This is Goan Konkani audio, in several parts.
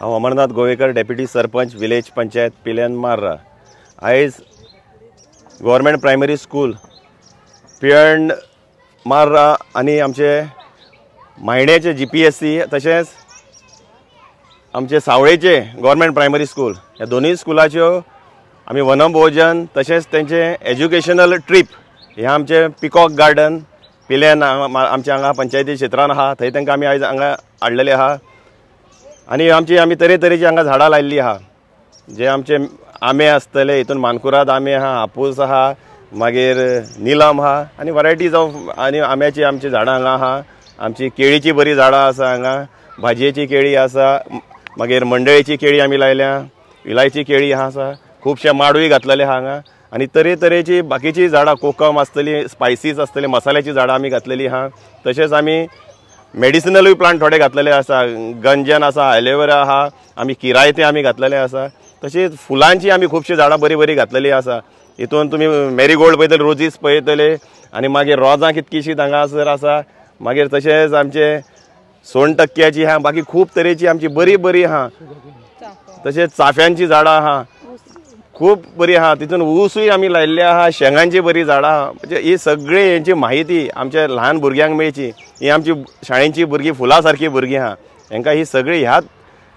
हांव अमरनाथ गोवेकर, डेप्युटी सरपंच, विलेज पंचायत पिलेन मार्रा. आयज गव्हर्मेंट प्रायमरी स्कूल पिळर्ण मार्रा आनी आमचे मायण्याचे GPSC तशेंच आमचे सावळेचे गव्हर्मेंट प्रायमरी स्कूल ह्या दोनूय स्कुलाच्यो आमी वनभोजन तशेंच तेंचे एज्युकेशनल ट्रीप हे आमचे पिकॉक गार्डन पिल्यान आमच्या हांगा पंचायती क्षेत्रान आहा, थंय तांकां आमी आयज हांगा हाडलेले आहा. आनी आमची आमी तरेतरेची हांगा झाडां लायिल्ली आहा, जे आमचे आंबे आसतले, हितून मानकुराद आंबे आहा, हापूस आहा, मागीर निलम आहा आनी वरायटीज ऑफ आनी आंब्याची आमची झाडां हांगा आहा. आमची केळीची बरी झाडां आसा हांगा, भाजयेची केळी आसा, मागीर मंडळेची केळी आमी लायल्या, इलायची केळी आसा, खुबशे माडूय घातलेले आहा हांगा. आनी तरेतरेची बाकीची झाडां, कोकम आसतली, स्पायसीस आसतली, मसाल्याची झाडां आमी घातलेली आहा. तशेंच आमी मेडिसिनलूय प्लांट थोडे घातलेले आसा, गंजन आसा, एलोवेरा आहा, आमी किरायते आमी घातलेले आसा. तशीच फुलांची आमी खुबशीं झाडां बरीं बरीं घातलेली आसा. हितून तुमी मेरीगोल्ड पळयतले, रोजीस पळयतले आनी मागीर रोजां कितकीशीं हांगासर आसा. मागीर तशेंच आमचे सोण टक्क्याची आहा, बाकी खूब तरेची आमची बरी बरी आहा. तशेंच चाफ्यांची झाडां आहा, खूब बरी आहा. तितून ऊसूय आमी लायिल्ले आहा, शेंगांची बरी झाडां आहा. म्हणजे ही सगळी हेंची माहिती आमच्या ल्हान भुरग्यांक मेळची. ही आमची शाळेंची भुरगीं फुलां सारकी भुरगीं आहा, हेंकां ही सगळी ह्याच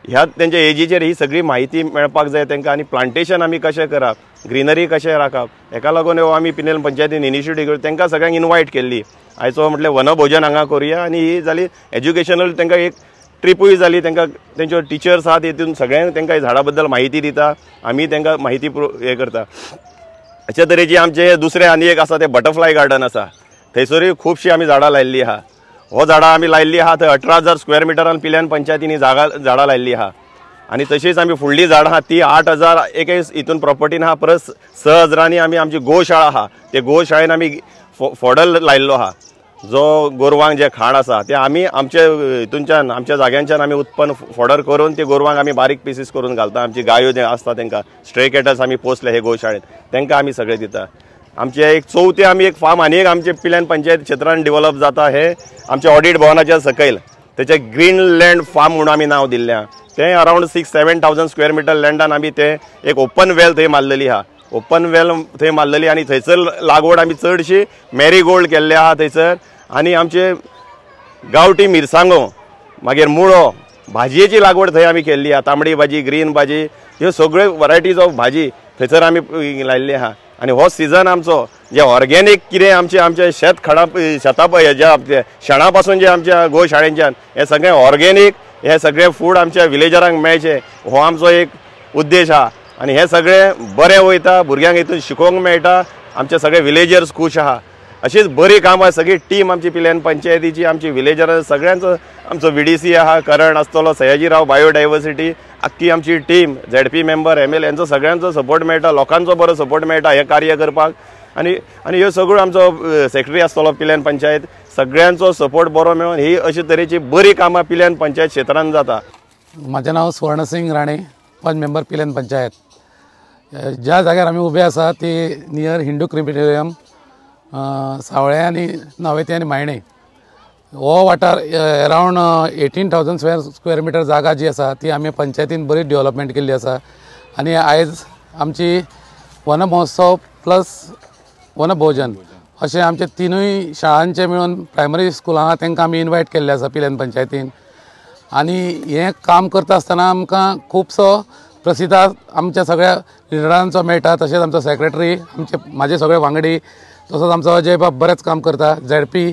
ह्या तेंच्या एजीचेर ही सगळी माहिती मेळपाक जाय तेंकां. आनी प्लांटेशन आमी कशें करप, ग्रिनरी कशें राखप, हेका लागून हो आमी पिनेल पंचायतीन इनिशिएटीव घेवन तेंकां सगळ्यांक इनवायट केल्ली. आयचो म्हटल्यार वनभोजन हांगा करुया आनी ही जाली एज्युकेशनल तेंकां एक ट्रिपूय जाली. तेंकां तेंच्यो टिचर्स आहात, हितून सगळ्यांक तेंकां झाडां बद्दल माहिती दिता, आमी तेंकां माहिती हें करता. अशे तरेची आमचे दुसरें आनी एक आसा तें बटरफ्लाय गार्डन आसा, थंयसरूय खुबशीं आमी झाडां लायिल्लीं आहा. हो झाडां आमी लायिल्लीं आहा थंय 18,000 स्क्वेअर मिटरान पिल्यान पंचायतींनी झाडां लायिल्लीं आहा. आनी तशीच आमी फुडलीं झाडां आहा ती 8,000 एके हितून प्रॉपर्टीन आहा, परस 6,000 आमी आमची गोशाळा आहा, ते गोशाळेन आमी फोडल लायिल्लो आहा. जो गोरवांक जें खाण आसा तें आमी आमचे हितूनच्यान आमच्या जाग्यांच्यान आमी उत्पन्न फोडर करून ते गोरवांक आमी बारीक पिसीस करून घालता. आमची गायो जे आसता तेंकां स्ट्रे कॅटल्स आमी पोसले हे गोशाळेन, तेंकां आमी सगळें दिता. आमचे एक चवथे आमी एक फार्म आनी एक आमचे पिल्यान पंचायत क्षेत्रान डेव्हलप जाता, हे आमचे ऑडिट भवनाच्या सकयल तेचें ग्रीन लँड फार्म म्हणून आमी नांव दिल्लें आहा. तें अरावंड 6-7,000 स्क्वेअर मिटर लँडान आमी तें एक ओपन वेल थंय मारलेली आहा. ओपन वेल थंय मारलेली आनी थंयसर लागवड आमी चडशी मेरीगोल्ड केल्ले आहा थंयसर. आनी आमचे गांवठी मिरसांगो, मागीर मुळो, भाजयेची लागवड थंय आमी केल्ली आहा. तांबडी भाजी, ग्रीन भाजी, ह्यो सगळ्यो वरायटीज ऑफ भाजी थंयसर आमी लायिल्ली आहा. आनी हो सिजन आमचो जे ऑर्गेनीक कितें आमचे आमचे शेत खडा शेतां हेज्या शेणा पासून जे आमच्या गोशाळेंच्यान हें सगळें ऑर्गेनीक हें सगळें फूड आमच्या विलेजरांक मेळचें हो आमचो एक उद्देश आहा. आनी हें सगळें बरें वयता, भुरग्यांक हितून शिकोवंक मेळटा, आमचे सगळे विलेजर्स खूश आहा. अशीच बरी कामां सगळी टीम आमची पिल्यान पंचायतीची, आमची विलेजर सगळ्यांचो, आमचो VDC आहा, करण आसतलो, सयाजीराव बायोडायवर्सिटी, आख्खी आमची टीम, ZP member, ML यांचो सगळ्यांचो सपोर्ट मेळटा, लोकांचो बरो सपोर्ट मेळटा हें कार्य करपाक. आनी आनी ह्यो सगळ्यो आमचो सेक्रेटरी आसतलो पिल्यान पंचायत, सगळ्यांचो सपोर्ट बरो मेळून ही अशे तरेची बरी कामां पिल्यान पंचायत क्षेत्रान जाता. म्हाजें नांव सुवर्णसिंग राणे, पंच मेंबर पिल्यान पंचायत. ज्या जाग्यार आमी उबे आसा ती नियर हिंदू क्रिमिटोरियम, सावळे आनी नावेते आनी मायणे हो वाठार अरावंड 18,000 स्क्वेअर मिटर जागा जी आसा ती आमी पंचायतीन बरी डेव्हलपमेंट केल्ली आसा. आनी आयज आमची वनमहोत्सव प्लस वनभोजन अशें आमचे तिनूय शाळांचे मेळून प्रायमरी स्कुलां आहा तांकां आमी इनवायट केल्ले आसा पिल्यान पंचायतीन. आनी हें काम करता आसतना आमकां खुबसो प्रसिद्ध आमच्या सगळ्या लिडरांचो मेळटा, तशेंच आमचो सेक्रेटरी, आमचे म्हाजे सगळे वांगडी, तसोच आमचो अजय बाब बरेंच काम करता, ZP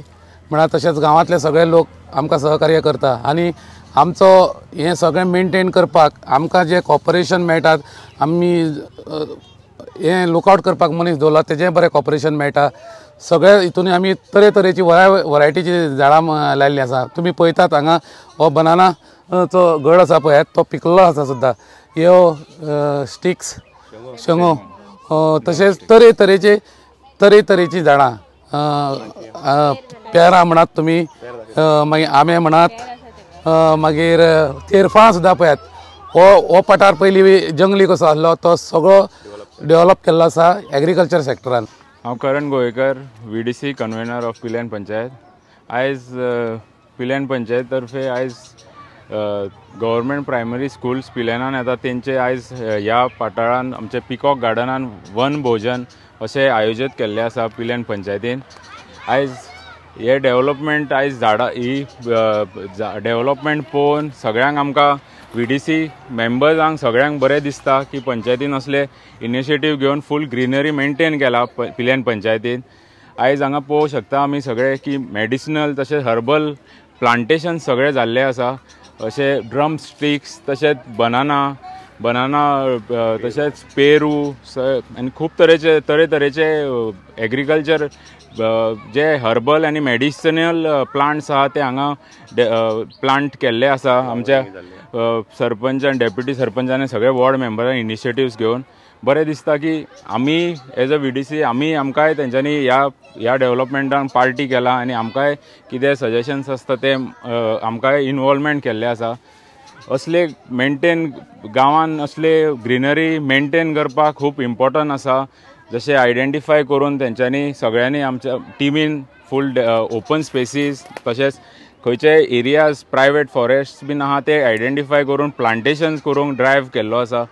म्हणा, तशेंच गांवांतले सगळे लोक आमकां सहकार्य करता. आनी आमचो हें सगळें मेनटेन करपाक आमकां जें कॉपरेशन मेळटात, आमी हें लुकआवट करपाक मनीस दवरला तेजें बरें कॉपरेशन मेळटा. सगळे हितून आमी तरेतरेची वरायटीची झाडां लायिल्लीं आसा. तुमी पळयतात हांगा हो बनानाचो घड आसा पळयात, तो पिकल्लो आसा सुद्दां, ह्यो स्टिक्स शेंगो, तशेंच तरेतरेचे तरेतरेचीं झाडां, पेरां म्हणात तुमी, मागीर आंबे म्हणात, मागीर तेरफां सुद्दां पळयात. हो हो पठार पयलीं जंगली कसो आसलो तो सगळो डेव्हलप केल्लो आसा एग्रीकल्चर सेक्टरान. हांव Karan Govenkar, VDC convener of Pilerne panchayat. आयज पिल्यान पंचायत तर्फे आयज गव्हर्मेंट प्रायमरी स्कूल पिलेनान येता तेंचे आयज ह्या पाटाळान आमचे पिकॉक गार्डनान वन भोजन अशें आयोजीत केल्लें आसा पिलेन पंचायतीन. आयज हे डेवलपमेंट आयज झाडां ही डेवलपमेंट पळोवन सगळ्यांक आमकां VDC मेंबर्सांक सगळ्यांक बरें दिसता की पंचायतीन असले इनिशिएटीव घेवन फूल ग्रिनरी मेंटेन केला पिलेन पंचायतीन. आयज हांगा पळोवंक शकता आमी सगळे की मेडिसिनल तशेंच हर्बल प्लांटेशन सगळे जाल्ले आसा, अशे ड्रम स्टिक्स तशेंच बनाना तशेंच पेरू आनी खूब तरेचे तरेतरेचे एग्रीकल्चर जे हर्बल आनी मेडिसिनल प्लांट्स आहा ते हांगा प्लांट केल्ले आसा. आमच्या सरपंच आनी डेप्युटी सरपंचानी सगळे वॉर्ड मेंबरांनी इनिशिएटिव्स घेवन बरें दिसता की आमी एज अ VDC आमी आमकांय तेंच्यांनी ह्या डेवलपमेंटान पार्टी केला आनी आमकांय कितें सजेशन्स आसता ते आमकांय इनवॉल्वमेंट केल्लें आसा. असले मेंटेन गांवान असले ग्रिनरी मेंटेन करपाक खूब इम्पोर्टंट आसा, जशें आयडेंटिफाय करून तेंच्यांनी सगळ्यांनी आमच्या टिमीन फूल ओपन स्पेसीस तशेंच खंयचे एरियाज प्रायवेट फॉरेस्ट बीन आहा ते आयडेंटिफाय करून प्लांटेशन्स करूंक ड्रायव्ह केल्लो आसा.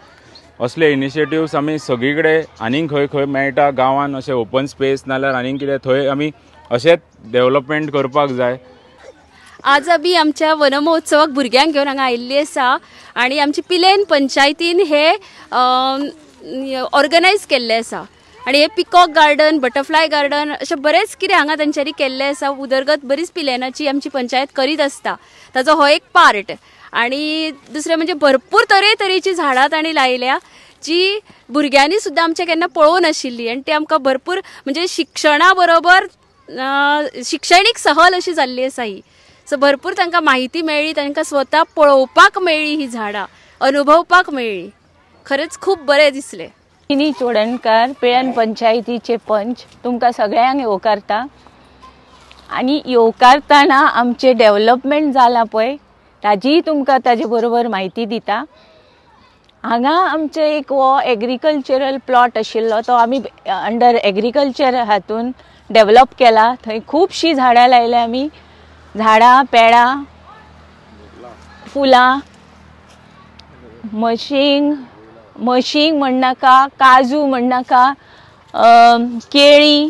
असले इनिशिएटिव्स आमी सगळी कडेन आनीक खंय खंय मेळटा गांवान अशें ओपन स्पेस नाल्यार आनीक कितें थंय आमी अशेंच डेवलपमेंट करपाक जाय. आज आमी आमच्या वनमहोत्सवाक भुरग्यांक घेवन हांगा आयिल्ली आसा आनी आमची पिलेन पंचायतीन हे ऑर्गनायज केल्लें आसा आनी हे पिकॉक गार्डन, बटरफ्लाय गार्डन अशें बरेंच कितें हांगा तांच्यांनी केल्लें आसा. उदरगत बरीच पिलेनाची आमची पंचायत करीत आसता, ताजो हो एक पार्ट. आनी दुसरें म्हणजे भरपूर तरेतरेची झाडां तांणी लायल्या जी भुरग्यांनी सुद्दां आमच्या केन्ना पळोवं नाशिल्ली आनी ती आमकां भरपूर म्हणजे शिक्षणा बरोबर शिक्षणीक सहल अशी जाल्ली आसा ही. सो भरपूर तांकां म्हायती मेळ्ळी, तांकां स्वता पळोवपाक मेळ्ळी, ही झाडां अनुभवपाक मेळ्ळी, खरेंच खूब बरें दिसलें. मिनी चोडणकर, पिळर्ण पंचायतीचे पंच, तुमकां सगळ्यांक येवकारता आनी येवकारतना आमचें डेवलपमेंट जालां पळय ताजीय तुमकां ताजे बरोबर म्हायती दिता. हांगा आमचें एक हो एग्रीकल्चरल प्लॉट आशिल्लो तो आमी अंडर एग्रीकल्चर हातून डेवलप केला. थंय खुबशीं झाडां लायल्या आमी, झाडां, पेडां, फुलां, मशींग म्हणनाका, काजू म्हणनाका, केळी,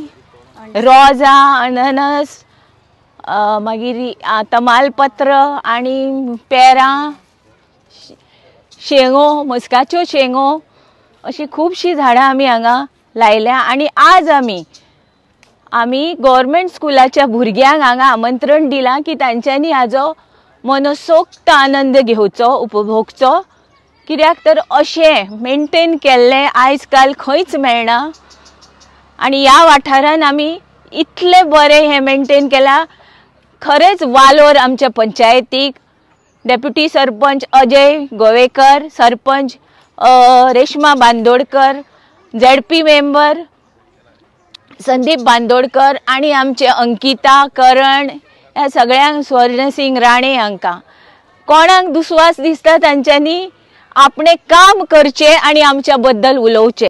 रोजां, अननस, मागीर तमालपत्र आनी पेरां, शेंगो, मस्काच्यो शेंगो, अशीं खुबशीं झाडां आमी हांगा लायल्या. आनी आज आमी गव्हर्मेंट स्कुलाच्या भुरग्यांक हांगा आमंत्रण दिलां की तांच्यांनी हाजो मनसोक्त आनंद घेवचो, उपभोगचो, कित्याक तर अशें मेंटेन केल्लें आयज काल खंयच मेळना. आनी ह्या वाठारान आमी इतलें बरें हें मेंटेन केलां. खरेंच वालोर आमच्या पंचायतीक, deputy sarpanch Ajay Govekar, sarpanch Reshma Bandodkar, ZP member Sandeep Bandodkar आनी आमचे अंकिता करण ह्या सगळ्यांक, स्वर्णसिंग राणे हांकां. कोणाक दुस्वास दिसता तांच्यांनी आपणें काम करचें आनी आमच्या बद्दल उलोवचें.